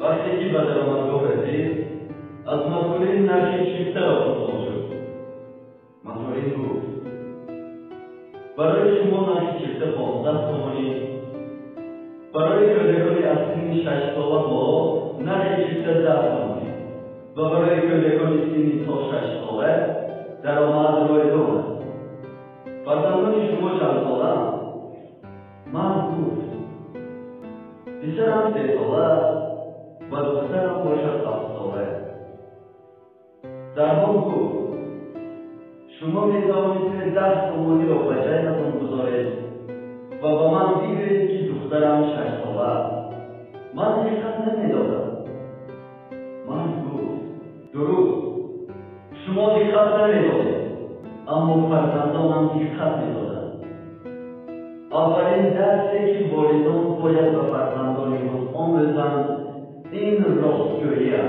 Вақте ки ба даромадгоҳ расид, аз масъулин нархи чифтаро пурсон шуд. Масъулин гуфт: барои шумо нархи чифта 15 сомонӣ, барои кӯдакони аз синни 6 сола боло нархи чифта 10 сомонӣ ва барои кӯдакони синни то 6 сола даромад ройгон аст. Фарзандони шумо чандсолаанд? Мард гуфт: писарам 3 сола аст ва духтарам бошад 7 сола. Дарбон гуфт: шумо метавонистед 10 сомониро ба ҷайбатон гузоред ва ба ман бигӯед, ки духтарам 6 сола аст. Ман диққат намедодам. Мард гуфт: дуруст, шумо диққат намедодед, аммо фарзандонам диққат медоданд. Аввалин дарсе, ки волидон бояд ба фарзандони худ омӯзанд, ин ростгӯӣ аст.